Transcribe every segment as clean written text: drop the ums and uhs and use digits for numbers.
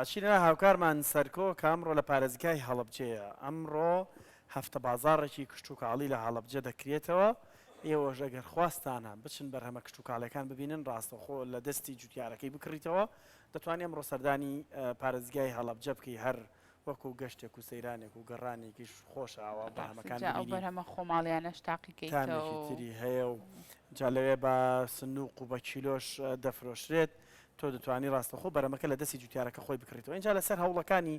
ئەچینە هاوکارمان سەرکۆ کە ئەمڕۆ لە پارێزگای هەڵەبجەیە. ئەمڕۆ هەفتە بازاڕێکی کشتوکاڵی لە هەڵەبجە دەکرێتەوە، ئێوەش ئەگەر خواستتانە بچن بەرهەمە کشتوکاڵیەکان ببینن ڕاستەوخۆ لە دەستی جوتیارەکەی بکڕیتەوە، دەتوانی ئەمڕۆ سەردانی پارێزگای هەڵەبجە بکەی هەر وەکو گەشتێک و سەیرانێک و گەڕانێکیش خۆشە ئاوا بەرهەمەکان جا ئەو ببینی. بەرهەمە خۆماڵیانەش تاقیکەیتەوە تامێکی و. تری هەیە و جا لەوێ بە سنوق و بە کیلۆش دەفرۆشرێت. تۆ دەتوانی ڕاستەوخۆ بەرەمەکە لە دەستی جوتیارەکە خۆی بکڕیتەوە ئینجا لەسەر هەوڵەکانی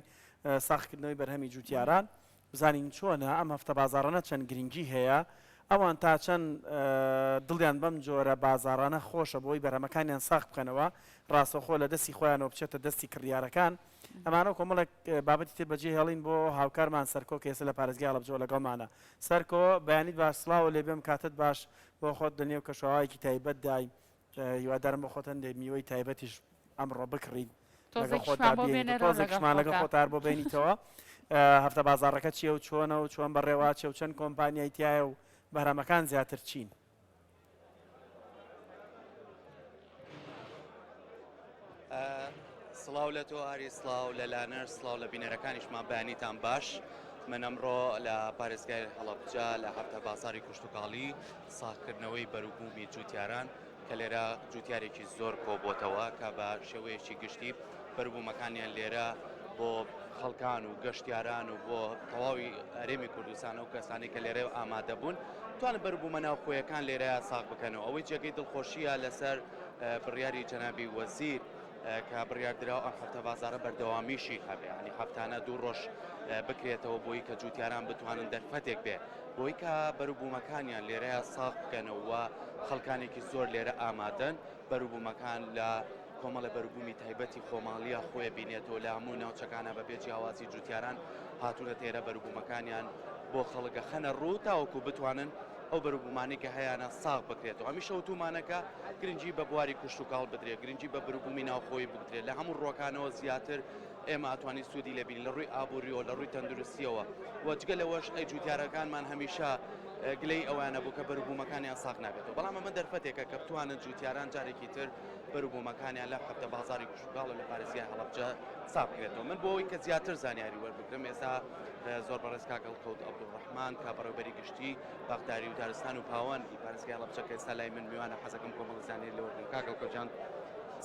ساغکردنەوەی بەرهەمی جوتیاران بزانین چۆنە ئەم هەفتە بازاڕانە چەند گرنگی هەیە ئەوان تا چەند دڵیان بەم جۆرە بازاڕانە خۆشە بۆی بەرهەمەکانیان ساغ بکەنەوە ڕاستەوخۆ لە دەستی خۆیانەوە بچێتە دەستی کڕیارەکان ئەمانە و کۆمەڵێک بابەتی تر بەجێ هێڵین بۆ هاوکارمان سەرکۆ کە ئێستا لە پارێزگای هەڵەبجەوە لەگەڵمانە سەرکۆ بەیانیت باش سڵاو لێبێم کاتت باش بۆ خۆت لە نێو کەشوهەوایەکی تایبەتدای هیوادارم بۆ خۆت هەندێک میوەی تایبەتیش ئەمڕۆ بکڕیت لەگەڵ خۆتدا تۆزێکیشمان بۆ بێنیت و بێنەرەوە لەگەڵ تۆزێکیشمان لەگەڵ خۆتا. خۆت هەر بۆ بێنیتەوە هەفتە بازاڕەکە چییە و چۆنە و چۆن بەڕێوەچێ و چەند کۆمپانیای تیایە و بەرهەمەکان زیاتر چین؟ سڵاو لە تۆ ئاری سڵاو لە لانەر سڵاو لە بینەرەکانیشمان بەیانیتان باش من ئەمڕۆ لە پارێزگای هەڵەبجە لە هەفتە بازاری کوشتتوکاڵی ساغکردنەوەی بەروبوومی جووتیاران کە لێرە جووتیارێکی زۆر کۆبۆتەوە کە بە شێوەیەکی گشتی بەروبوومەکانیان لێرە بۆ خەڵکان و گەشتیاران و بۆ تەواوی هەرێمی کوردستان و کەسانی کە لێرە ئامادە بوون توانن بەروبوومە ناوخۆیەکان لێرە ساغ بکەنەوە ئەوەی جێگەی دڵخۆشیە لەسەر بڕیاری جەنابی وەزیر کە بڕیاردراوە ئەم هەفتە بازارە بەردەوامیشی هەبێ ینی هەفتانە دوو ڕۆژ بکرێتەوە بۆی کە جوتیاران بتوانن دەرفەتێک بێ بۆی کە بەروبوومەکانیان لێرەیە ساغ بکەنەوە خەڵکانێکی زۆر لێرە ئامادەن بەروبوومەکان لە کۆمەڵە بەروبوومی تایبەتی خۆماڵیە خۆی بینێتەوە لە هەموو ناوچەکانە بە بێ جیاوازی جوتیاران هاتوونەتە ئێرە بەروبوومەکانیان بۆ خەڵک ئەخەنە ڕوو تاوەکو بتوانن ئەو بەروبوومانەی کە هەیانە ساغ بکرێتەوە هەمیشە وتومانە کە گرنگی بە بواری کشتوکاڵ بدرێت گرنگی بە بەروبوومی ناوخۆیی بدرێت لە هەموو ڕووەکانەوە زیاتر ئێمە ئەتوانین سوودی لێ بینین لە ڕووی ئابووریەوە لە ڕووی تەندروستیەوە و جگە لەوەش ئەی جوتیارەکانمان هەمیشە گلەی ئەوانە بوو کە بەروبوومەکانیان ساغ نابێتەوە بەڵام ئەمە دەرفەتێکە کە بتوانن جوتیاران جارێکی تر بەروبوومەکانیان لە هەفتە بازاری کشتوکاڵ لە پارێزگای هەڵەبجە ساغ بکرێتەوە من بۆ ئەوەی کە زیاتر زانیاری وەربگرم ئێستا زۆر بەڕێز کاک هەڵکەوت عەبدولڕەحمان کە بەڕێوبەری گشتی باخداری و دارستان و پاوەن ی پارێزگای هەڵەبجە کە ئێستا لای من میوانە حەزەکەم کۆمەڵە زانیاری لێ وەرگرم کاک هەڵکەوت گیان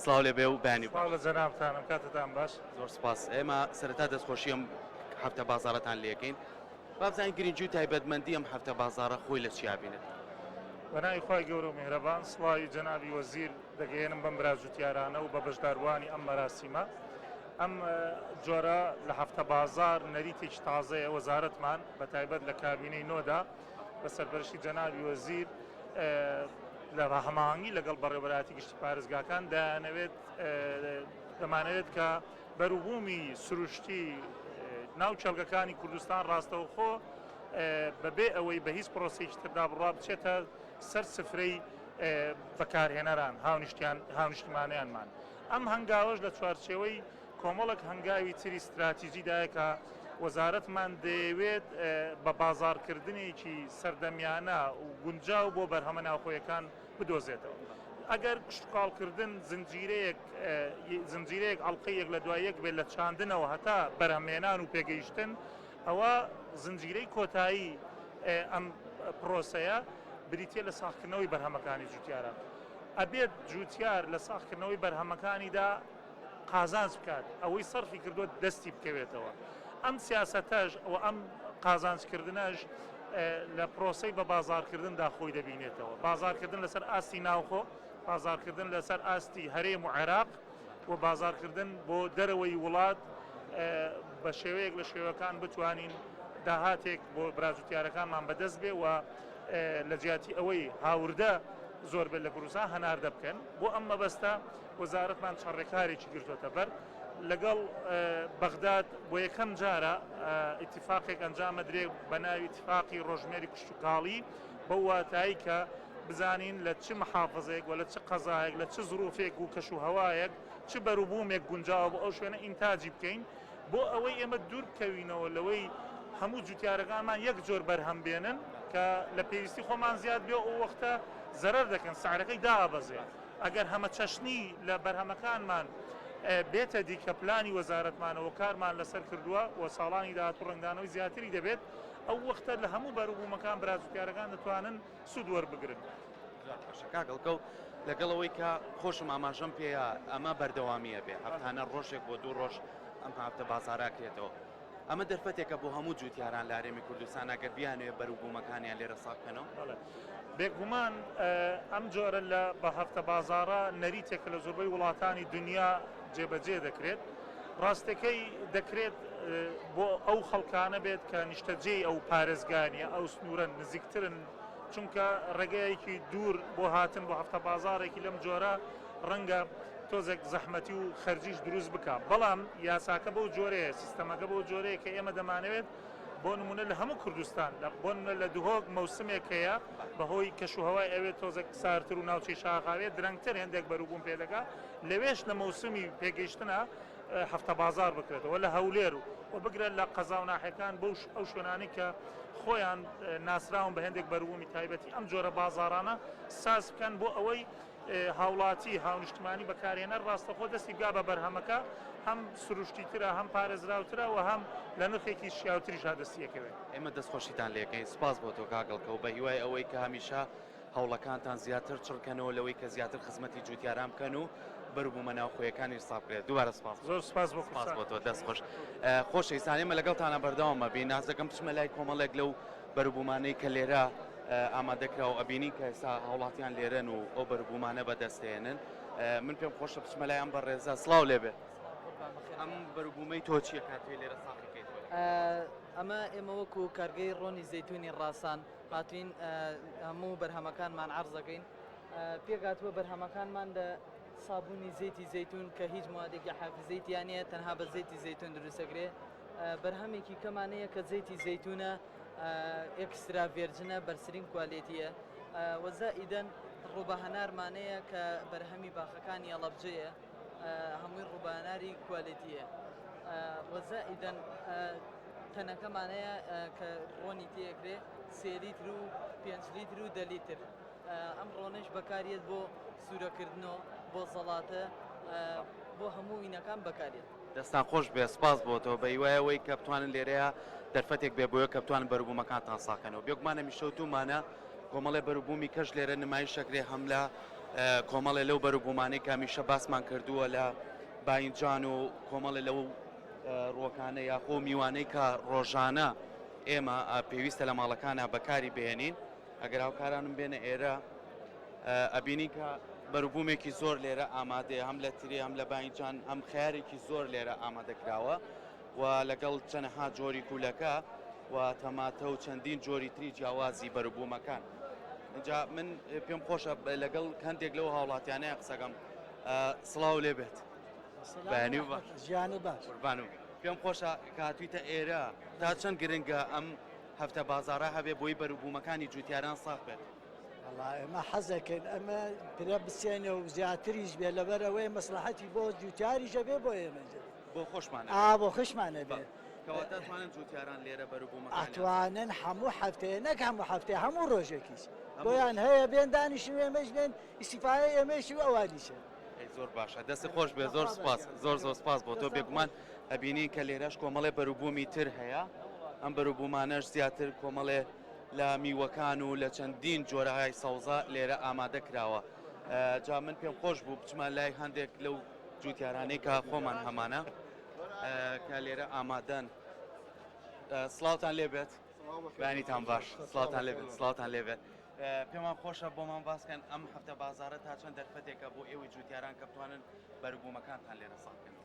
سڵاو لێ بێ و بەیانی سڵاو باش. لە جەنابتانم کاتتان باش. زۆر سپاس ئێمە سەرەتا دەستخۆشی ئەم هەفتە بازاڕەتان لێ ئەکەین با بزانین گرنگی و تایبەتمەندی ئەم هەفتە بازاڕە خۆی لە چیا بینێت؟ بە ناوی خوای گەورە و میهرەبان سڵاوی جەنابی وەزیر دەگەیەنم بەم برا جوتیارانە و بە بەشداربووانی ئەم مەراسیمە. ئەم جۆرە لە هەفتە بازاڕ نەریتێکی تازەیە وەزارەتمان بە تایبەت لە کابینەی نۆدا بە سەرپەرشتی جەنابی وەزیر لە هەماهەنگی لەگەڵ بەڕێوەبەرایەتی گشتی پارێزگاکان دەیانەوێت دەمانەوێت کە بەروبوومی سروشتی ناو کێڵگەکانی کوردستان ڕاستەوخۆ بەبێ ئەوەی بە هیچ پرۆسەیەکی تردا بڕوا بچێتە سەر سفرەی بەکارهێنەران هاونیشتیمانیانمان. ئەم هەنگاوەش لە چوارچێوەی کۆمەڵێک هەنگاوی تری ستراتیجیدایە کە وەزارەتمان دەیەوێت بە بازاڕکردنێکی سەردەمیانە و گونجاو بۆ بەرهەمە ناوخۆیەکان بدۆزێتەوە. ئەگەر کشتوکاڵکردن زنجیرەیەک زنجیرەیەک ئەڵقەی یەک لە دوای یەک بێت لە چاندنەوە هەتا بەرهەمهێنان و پێگەیشتن، ئەوا زنجیرەی کۆتایی ئەم پرۆسەیە بریتییە لە ساغکردنەوەی بەرهەمەکانی جوتیاران. ئەبێت جوتیار لە ساغکردنەوەی بەرهەمەکانیدا قازانج بکات، ئەوەی سەرفی کردووە دەستی بکەوێتەوە. ئەم سیاسەتەش و ئەم قازانجکردنەش لە پرۆسەی بە بازاڕکردندا خۆی دەبینێتەوە. بازاڕکردن لەسەر ئاستی ناوخۆ، بازاڕکردن لەسەر ئاستی هەرێم و عێراق و بازاڕکردن بۆ دەرەوەی وڵات بە شێوەیەک لە شێوەکان بتوانین داهاتێک بۆ برا جوتیارەکانمان بەدەست بێ و لە جیاتی ئەوەی هاوردە زۆر بێت لە کوردستان هەناردە بکەن. بۆ ئەم مەبەستە وەزارەتمان چەند ڕێکارێکی گرتۆتە بەر. لەگەڵ بەغداد بۆ یەکەم جارە ئیتیفاقێک ئەنجام ئەدرێ بە ناوی ئیتیفاقی ڕۆژمێری کشتوکاڵی بەو واتایی کە بزانین لە چ محافزەیەک و لە چ قەزایەک لە چ زروفێک و کەش و هەوایەک چ بەروبوومێک گونجاوە بۆ ئەو شوێنە ئینتاجی بکەین بۆ ئەوەی ئێمە دوور بکەوینەوە لەوەی هەموو جوتیارەکانمان یەک جۆر بەرهەم بێنن کە لە پێویستی خۆمان زیاد بێ ئەو وەختە زەرەر دەکەن سعرەکەی دائەبەزێ. ئەگەر هەمەچەشنی لە بەرهەمەکانمان. بێتە دی کە پلانی وەزارەتمانە و کارمان لەسەر کردووە و ساڵانی داهاتوو ڕەنگدانەوەی زیاتری دەبێت، ئەو وەختە لە هەموو بەروبوومەکان برا جوتیارەکان دەتوانن سوود وەربگرن. زۆر باشە کاک هەڵکەوت، لەگەڵ ئەوەی کە خۆشم ئاماژەم پێیە ئەمە بەردەوامییە بێ هەفتانە ڕۆژێک بۆ دوو ڕۆژ ئەم هەفتە بازاڕە ئەکرێتەوە، ئەمە دەرفەتێکە بۆ هەموو جوتیاران لە هەرێمی کوردستان ئەگەر بیانەوێت بەروبوومەکانیان لێرە ساغ بکەنەوە؟ بەڵێ بێگومان ئەم جۆرە لە بە هەفتە بازاڕە نەریتێکە لە زۆربەی وڵاتانی دنیا جێبەجێ دەکرێت، ڕاستەکەی دەکرێت بۆ ئەو خەڵکانە بێت کە نیشتەجێی ئەو پارێزگانە ئەو سنوورەن نزیکترن چونکە ڕێگەیەکی دوور بۆ هاتن بۆ هەفتە بازاڕێکی لەم جۆرە ڕەنگە تۆزێک زەحمەتی و خەرجیش دروست بکا، بەڵام یاساکە بەو جۆرەیە، سیستەمەکە بەو جۆرەیە کە ئێمە دەمانەوێت بۆ نموونە لە هەموو کوردستان، بۆ نموونە لە دهۆک مەوسمێک هەیە بەهۆی کەشوهەوای ئەوێ تۆزێک ساردتر و ناوچەی شاخاویە درەنگتر هێندێک بەروبووم پێدەگا، لەوێش لە مەوسمی پێگەیشتنا هەفتە بازاڕ بکرێتەوە لە هەولێر و بگرە لە قەزا و ناحیەکان بەو ئەو شوێنانەی کە خۆیان ناسراون بە هێندێک بەروبوومی تایبەتی ئەم جۆرە بازاڕانە ساز بکەن بۆ ئەوەی هاوڵاتی، هاونیشتمانی بەکارهێنەر ڕاستەخۆ دەستی بگا بە بەرهەمەکە، هەم سروشتیترە، هەم پارێزراوترە و هەم لە نرخێکی شیاوتریشا دەستی ئەکەوێت. ئێمە دەستخۆشیتان لێکەین، سوپاس بۆ تۆ کاک هەڵکەوت، بە هیوای ئەوەی کە هەمیشە هەوڵەکانتان زیاتر چڕ کەنەوە لەوەی کە زیاتر خزمەتی جوتیاران بکەن و بەروبوومە ناوخۆیەکانیش ساغ بکرێت. دووبارە سوپاس بۆ زۆر سوپاس بۆ سوپاس بۆ تۆ، دەست خۆش. خۆشەویستان ئێمە لەگەڵتانا بەردەوام ئەبین، نازدەکەم بچمە لای کۆمەڵێک لەو بەروبوومانەی کە لێرە ئامادەکراو ئەبینین کە ئێستا هاوڵاتیان لێرەن و ئەو بەروبوومانە بەدەستێنن من پێم خۆشە بچمە لای ئەم بەڕێزە سڵاو لێبێ ئەم بەروبوومەی تۆ چییە کاتێ لێرە ساقیکەیت ئەمە ئێمە وەکو کارگەی ڕۆنی زەیتونی ڕاسان هاتوین هەموو بەرهەمەکانمان عەرزەکەین پێکهاتووە بەرهەمەکانمان لە سابونی زەیتی زەیتون کە هیچ موادێکی حافزەی تیا نییە تەنها بە زەیتی زەیتون دروستەکرێ بەرهەمێکی کەمانەیە کە زەیتی زەیتونە extra virgin ە بەرزترین quality یە وە زائیدەن ڕووبە هەنارمانەیە کە بەرهەمی باخەکانی هەڵەبجەیە هەمووی ڕووبە هەناری quality یە وە زائیدەن تەنەکەمانەیە کە ڕۆنی تێکرێ سێ لیتر و پێنج لیتر و دە لیتر ئەم ڕۆنەش بەکاریێت بۆ سوورەکردنەوە بۆ زەڵاتە بۆ هەموو وینەکان بەکارێت. دەستان خۆش بێ سپاس بۆ تۆ بە هیوای ئەوەی کە بتوانن لێرەیا دەرفەتێک بێ بۆیە کە بتوانن بەروبوومەکانتان ساکەنەوە بێگومان هەمیشە وتومانە کۆمەڵێ بەروبوومی کەش لێرە نمایش ئەکرێ هەم لە کۆمەڵێ لەو بەروبوومانەی کە هەمیشە باسمان کردووە لە باینجان و کۆمەڵێ لەو ڕووەکانە یاخۆ میوانەی کە ڕۆژانە ئێمە پێویستە لە ماڵەکانە بەکاری بهێنین ئەگەر هاوکارانم بێنە ئێرە ئەبینین کە بەروبوومێکی زۆر لێرە ئامادەیە هەم لە ترێ هەم لە باینجان هەم خیارێکی زۆر لێرە ئامادە کراوە و لەگەڵ چەنەها جۆری کولەکە و تەماتە و چەندین جۆری تری جیاوازی بەروبوومەکان اینجا من پێم خۆشە لەگەڵ هەندێک لەو هاوڵاتیانەیە قسەکەم سڵاو لێ بێت بەیانی باش ژیانت باش قوربانم پێم خۆشە کە هاتوویتە ئێرە تا چەند گرنگە ئەم هەفتە بازاڕە هەبێ بۆی بەروبوومەکانی جوتیاران ساغ بێت. وەڵا ئێمە حەزەکەین ئەمە پرە بسێنێ و زیاتریش بێ لەبەر ئەوەی مەسڵەحەتی بۆ جوتیاریش ئەبێ بۆ ئێمەش ئەبێ. بۆ خۆشمان ئەبێ. ئا بۆ خۆشمان ئەبێ. کەواتە ئەتوانن جوتیاران لێرە بەروبوومەکانیان ساغ. ئەتوانن هەموو هەفتەیە نەک هەموو هەفتەیە هەموو ڕۆژێکیش بۆیان هەیە بێن دانیشن و ئێمەش بێن ئیستیفادەی ئێمەیش و ئەوانیشە. ئەی زۆر باشە دەستت خۆش بێ زۆر سپاس زۆر زۆر سپاس بۆ تۆ بێگومان ئەبینین کە لێرەش کۆمەڵێ بەروبوومی تر هەیە ئەم بەروبوومانەش زیاتر کۆمەڵێ لە میوەکان و لە چەندین جۆرەهای سەوزە لێرە ئامادە کراوە جا من پێم خۆش بوو بچمە لای هەندێک لەو جوتیارانەی کە خۆمان هەمانە کە لێرە ئامادەن سڵاوتان لێبێت بەیانیتان باش سڵاوتان لێبێت سڵاوتان لێبێت پێمان خۆشە بۆمان باسکەن ئەم هەفتە بازارە تا چەند دەرفەتێکە بۆ ئێوەی جوتیاران کە بتوانن بەروبوومەکانتان لێرە ساغ بکەنەوە؟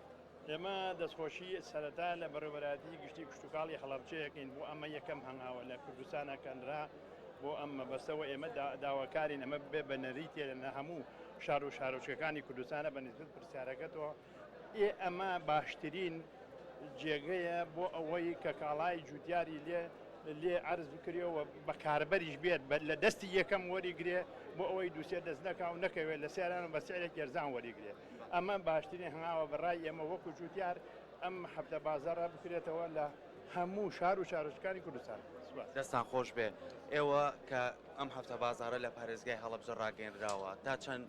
ئێمە دەستخۆشی سەرەتا لە بەڕێوەبەرایەتی گشتی کشتوکاڵی هەڵەبجە ئەکەین بۆ ئەمە یەکەم هەنگاوە لە کوردستانا کەنرا بۆ ئەم مەبەستە و ئێمە داواکارین ئەمە ببێ بە نەریتێ لە هەموو شار و شارۆچکەکانی کوردستانە بە نیسبەت پرسیارەکەتەوە ئێ ئەمە باشترین جێگەیە بۆ ئەوەی کە کاڵای جوتیاری لێ لێ عەرز بکرێ و بەکاربەریش بێت لە دەستی یەکەم وەریگرێ بۆ ئەوەی دووسێ دەست نەکا و نەکەوێت لە سیاران و بە سعرێکی ئەرزان وەریگرێ ئەمە باشترین هەنگاوە بەڕای ئێمە وەکو جوتیار ئەم هەفتە بازاڕە بکرێتەوە لە هەموو شار و شارۆچکانی کوردستان. سوپاس. دەستان خۆش بێ ئێوە کە ئەم هەفتە بازاڕە لە پارێزگای هەڵەبجە ڕاگەیەنراوە تا چەند.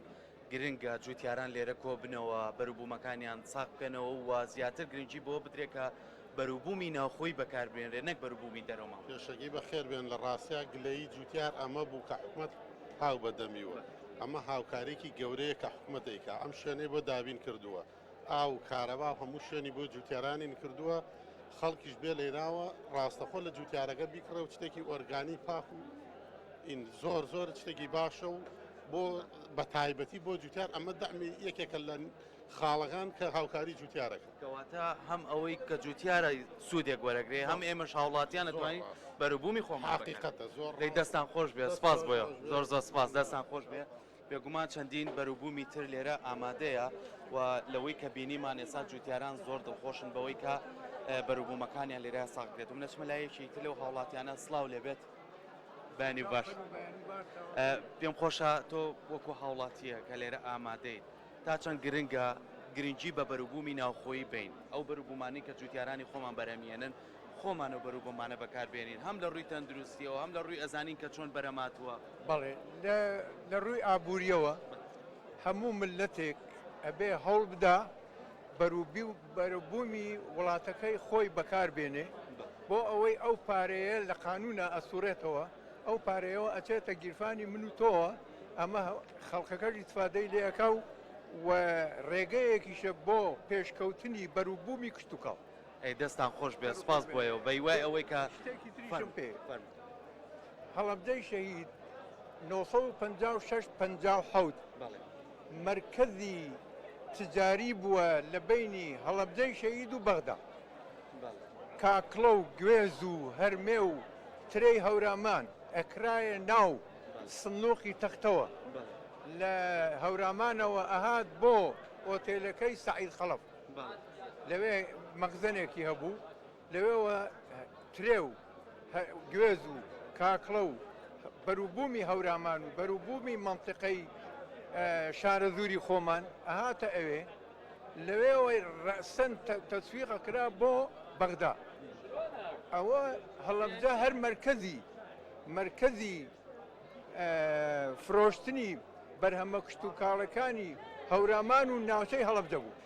گرنگە جوتیاران لێرە کۆبنەوە بەروبوومەکانیان ساغ بکەنەوە و زیاتر گرنگی بۆ بدرێت کە بەروبوومی ناوخۆی بەکاربێنرێت نەک بەروبوومی دەرەوە. پێشەکی بەخێر بێن لە ڕاستیا گلەیی جوتیار ئەمە بوو کە حکومەت هاو بە دەمیوە ئەمە هاوکاریکی گەورەیە کە حکومەت دەیکا ئەم شوێنەی بۆ دابین کردووە ئاو و کارەبا و هەموو شوێنی بۆ جوتیارانین کردووە خەڵکیش بێ لێراوە ڕاستەخۆ لە جوتیارەکە بیکڕێ و شتێکی ئۆرگانی پاک و ئین زۆر زۆر شتێکی باشە و بۆ بە تایبەتی بۆ جوتیار ئەمە دەعمی یەکێکە لە خاڵەکان کە هاوکاری جوتیارەکە. کەواتە هەم ئەوەی کە جوتیارە سوودێک وەرەگرێ هەم ئێمەش هاوڵاتیان ئەتوانین بەروبوومی خۆمان حەقیقەتە زۆر دەی دەستان خۆش بێ سپاس بۆ زۆر زۆر سپاس دەستان خۆش بێ بێگومان چەندین بەروبوومی تر لێرە ئامادەیە و لەوەی کە بینیمان ئێستا جوتیاران زۆر دڵخۆشن بەوەی کە بەروبوومەکانیان لێرە ساغ کرێت و نەچمە لایەکی تر لەو هاوڵاتیانە سڵاو لێبێت بەیانی باش پێم خۆشە تۆ وەکو هاوڵاتیە کە لێرە ئامادەیت تا چەند گرنگە گرنگی بە بەروبوومی ناوخۆیی بەین، ئەو بەروبوومانەی کە جووتیارانی خۆمان بەرهەمیێنن، خۆمان ئەو بەروبوومانە بەکاربێنین، هەم لە ڕووی تەندروستییەوە، هەم لە ڕووی ئەزانین کە چۆن بەرهەماتووە. بەڵێ لە ڕووی ئابوورییەوە هەموو مللەتێک ئەبێ هەوڵ بدا بەروبوومی وڵاتەکەی خۆی بەکار بێنێ بۆ ئەوەی ئەو پارەیە لە قانوونا ئەسووڕێتەوە، ئەو پارەیەوە ئەچێتە گیرفانی من و تۆوە، ئەمە خەڵکەکەش ئیستفادەی لێ ئەکا و و ڕێگەیەکیشە بۆ پێشکەوتنی بەروبوومی کشتوکاڵ. ئەی دەستان خۆش بێت سپاس بۆ ئێوە بە هیوای ئەوەی کە شتێکی تریشم پێ هەڵەبجەی شەهید 956 57 مەرکەزی تجاری بووە لە بەینی هەڵەبجەی شەهید و بەغدا. کاکڵە و گوێز و هەرمێ و ترێی هەورامان ئەکرایە ناو سندوقی تەختەوە لە هەورامانەوە ئەهات بۆ ئۆتێلەکەی سەعید خەڵەف لەوێ مەخزەنێکی هەبوو لەوێوە ترێ و گوێز و کاکڵە و بەروبوومی هەورامان و بەروبوومی مەنتیقەی شارەزووری خۆمان ئەهاتە ئەوێ لەوێوە ڕەسەن تەسویق ئەکرا بۆ بەغدا ئەوە هەڵەبجە هەر مەرکەزی مەرکەزی فرۆشتنی بەرهەمە کشتوکاڵەکانی هەورامان و ناوچەی هەڵەبجە بوو.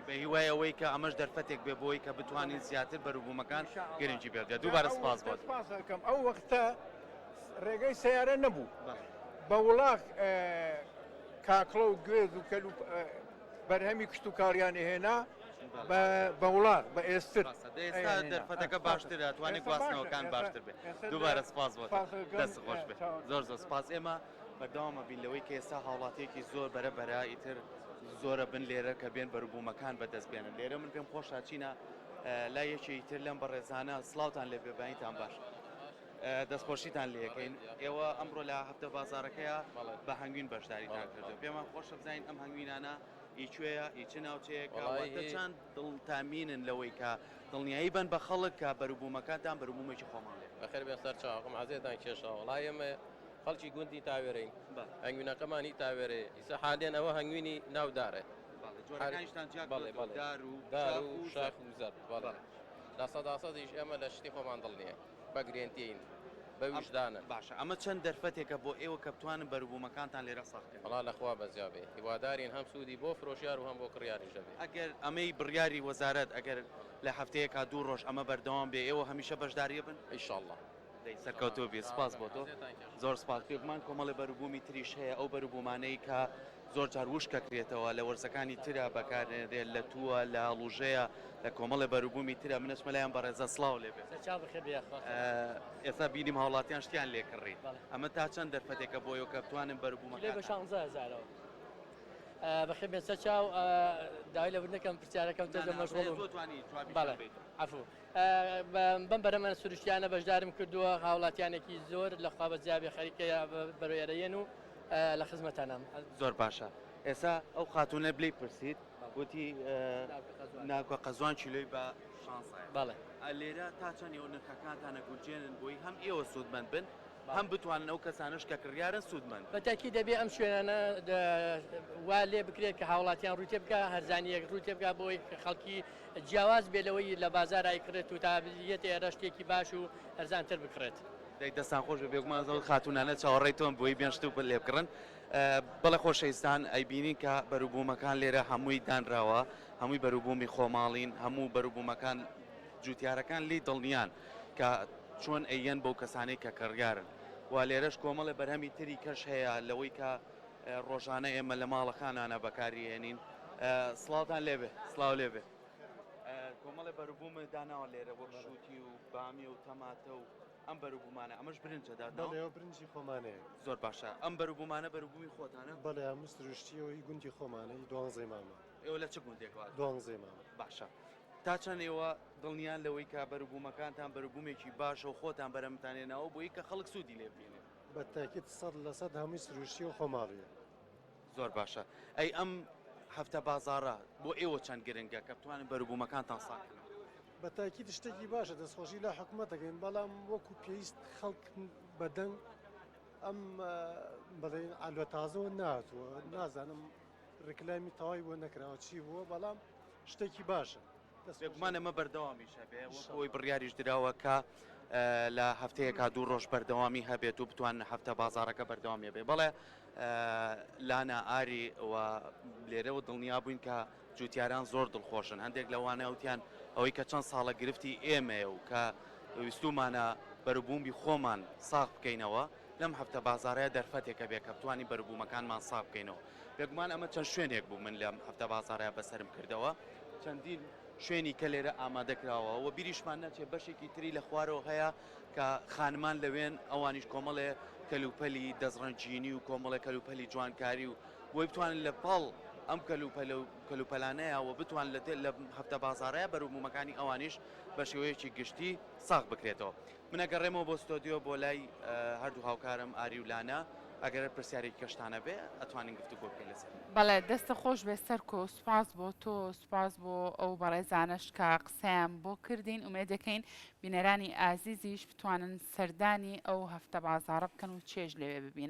بە هیوای ئەوەی کە ئەمەش دەرفەتێک بێ بۆی کە بتوانین زیاتر بەروبوومەکان گرنگی پێ بدەین. دووبارە سپاس بۆت. سپاس ئەکەم. ئەو وەختە ڕێگەی سەیارە نەبوو. بە وڵاخ کاکڵە و گوێز و کەل و بەرهەمی کشتوکاڵیان ئەهێنا بە وڵاخ بە ئێستر. ئێستا دەرفەتەکە باشترە توانێت گواستنەوەکان باشتر بێت. دووبارە سپاس بۆ دەست خۆش بێت. زۆر زۆر سپاس. ئێمە بەردەوامە بین لەوەی کە ئێستا هاوڵاتیەکی زۆر بەرە بەرە ئیتر زۆرە بن لێرە کە بێن بەروبوومەکان بەدەست بێنن لێرە من پێم خۆشە چینە لای یەکێکی تر لەم بەڕێزانە سڵاوتان لێ بێ بەینتان باش. دەستخۆشیتان لێکەین ئێوە ئەمڕۆ لە هەفتە بازارەکەیە بە هەنگوین بەشداریتان کردو پێمان خۆشە بزانین ئەم هەنگوینانە ئی کوێیە ئی چ ناوچەیەکە واتە چەند دڵتامینن لەوەی کە دڵنیایی بن بە خەڵک کە بەروبوومەکانتان بەروبوومێکی خۆمان لێ بەخێر بێن سەر چاوەکەم عەزێتان کێشا وەڵا ئێمە خەڵکی گوندی تاوێرەین هەنگوینەکەمان هی تاوێرەیە ئیسە حالێن ئەوە هەنگوینی ناو دارێ جۆرەکانیشتان جیا بەڵێ بەڵێ دار و دار و شاخ و زەرد بەڵێ لە سەداسەدیش ئێمە لە شتی خۆمان دڵنیە بە گرێنتیین بە ویژدانن. باشە ئەمە چەند دەرفەتێکە بۆ ئێوە کە بتوانن بەروبوومەکانتان لێرە ساغ کەن؟ وەڵا لە خوا بەزیا بێ هیوادارین هەم سوودی بۆ فرۆشیار و هەم بۆ کڕیاریش دەبێ. ئەگەر ئەمەی بڕیاری وەزارەت ئەگەر لە هەفتەیەکا دوو ڕۆژ ئەمە بەردەوام بێ ئێوە هەمیشە بەشداریە بن؟ ئیشاڵڵا. دەی سەرکەوتوو بی سپاس بۆ تۆ زۆر سپاس. بێگومان کۆمەڵێ بەروبوومی تریش هەیە ئەو بەروبوومانەی کە زۆر جار وشکەکرێتەوە لە وەرزەکانی ترا بەکارێنرێت لە تووە لە هەڵوژەیە لە کۆمەڵێ بەروبوومی ترە من ئەچمە لای ئەم بەڕێزە سڵاو لێ بێ. سەرچاو بەخێر بێ یاخوا. ئێستا بینیم هاوڵاتیان شتیان لێ کڕی ئەمە تا چەند دەرفەتێکە بۆ ئێوە کە بتوانن بەروبوومەکانتان. کیلۆی بە شانزە هەزارەوە. بەخێر بێن سەرچاو داوای لێبوردن دەکەم پرسیارەکەم تۆزێ مەشغوڵ بووم. تۆ توانی جوابیشیان بەڵێ بەیتەوە. عەفوو. بەم بەرهەمە سروشتیانە بەشدارم کردووە، هاوڵاتیانێکی زۆر لە خوا بەزیابێ خەریکە بەرەو ئێرە یەن و لە خزمەتانام. زۆر باشە ئێستا ئەو خاتوونە لێی پرسیت وتی ناوکە قەزوان کیلۆی بە شانزەیە. بەڵێ. لێرە تا چەند ئێوە نرخەکانتان ئەگونجێنن بۆی هەم ئێوە سوودمەند بن هەم بتوانن ئەو کەسانەش کە کڕیارن سوودمەند بن. بە تەئکید دەبێ ئەم شوێنانە وا لێ بکرێت کە هاوڵاتیان ڕووی تێ بکا، هەرزانییەک ڕووی تێ بکا بۆی خەڵکی جیاواز بێت لەوەی لە بازاڕ ئەیکڕێت و تا یەتە ئێرە شتێکی باش و هەرزانتر بکڕێت. دەی دەستان خۆش بێ بێگومان ئەو خاتوونانە چاوەڕێی تۆن بۆی بێن شت و لێ بکڕن. بەڵێ خۆشەویستان ئەیبینین کە بەروبوومەکان لێرە هەمووی دانراوە هەمووی بەروبوومی خۆماڵین هەموو بەروبوومەکان جوتیارەکان لی دڵنیان کە چۆن ئەیەن بەو کەسانەی کە کڕیارن و لێرەش کۆمەڵێ بەرهەمی تری کەش هەیە لەوەی کە ڕۆژانە ئێمە لە ماڵەکانانە بەکاری هێنین سڵاوتان لێبێ سڵاو لێبێ کۆمەڵێ بەروبووم داناوە لێرە وەک شووتی و بامیە و تەماتە و ئەم بەروبوومانە ئەمەش برنجە دادناوە؟ بەڵێ ئەوە برنجی خۆمانەیە. زۆر باشە ئەم بەروبوومانە بەروبوومی خۆتانە؟ بەڵێ هەموو سروشتیە و هی گوندی خۆمانە هی دوانزەی مامە. ئێوە لە چ گوندێکەوە هاتوون؟ دوانزەی مامە. باشە تا چەند ئێوە دڵنیان لەوەی کە بەروبوومەکانتان بەروبوومێکی باشە و خۆتان بەرهەمتان هێناوە بۆی کە خەڵک سوودی لێ ببینێت؟ بە تاکید 100% هەمووی سروشتیە و خۆماڵیە. زۆر باشە ئەی ئەم هەفتە بازاڕە بۆ ئێوە چەند گرنگە کە بتوانن بەروبوومەکانتان ساغ کەنەوە؟ بە تاکید شتێکی باشە دەستخۆشی لە حکومەت دەکەین بەڵام وەکو پێویست خەڵک بەدەنگ ئەم بڵێن عەلوە تازەوە ناتوە نازانم ڕیکلامی تەواوی بۆ نەکراوە چی بووە بەڵام شتێکی باشە. بێگومان ئەمە بەردەوامیش هەبێ وەک ئەوەی بڕیاریش دراوە کە لە هەفتەیەکا دوو ڕۆژ بەردەوامی هەبێت و بتوانن هەفتە بازاڕەکە بەردەوامی هەبێ بەڵێ لانا ئاری و لێرەوە دڵنیا بووین کە جوتیاران زۆر دڵخۆشن هەندێک لەوانە وتیان ئەوەی کە چەند ساڵە گرفتی ئێمەیە و کە ویستومانە بەروبوومی خۆمان ساغ بکەینەوە لەم هەفتە بازارەیە دەرفەتێکە بێ کە بتوانین بەروبوومەکانمان ساغ بکەینەوە بێگومان ئەمە چەند شوێنێک بوو من لەم هەفتە بازارەیە بەسەرم کردەوە چەندین شوێنی کە لێرە ئامادە کراوە و بیریشمان نەچێت بەشێکی تری لە خوارەوە هەیە کە خانمان لەوێن ئەوانیش کۆمەڵێ کەلوپەلی دەستڕەنگینی و کۆمەڵێ کەلوپەلی جوانکاری و بۆی بتوانن لە پاڵ ئەم کەلوپەلە و کەلوپەلانەیە و بتوان لە لە هەفتە بازارەیە بەروبوومەکانی ئەوانیش بە شێوەیەکی گشتی ساغ بکرێتەوە. من ئەگەڕێمەوە بۆ ستۆدیۆ بۆ لای هەردوو هاوکارم ئاری و لانا ئەگەر پرسیارێکی کەشتان هەبێ ئەتوانین گفتوگۆ بکەین لەسەری. بەڵێ دەستت خۆش بێت سەرکۆ سوپاس بۆ تۆ سوپاس بۆ ئەو بەڕێزانەش کە قسەیان بۆ کردین ئومێدەکەین بینەرانی ئازیزیش بتوانن سەردانی ئەو هەفتە بازاڕە بکەن و چێژ لەوێ ببینن.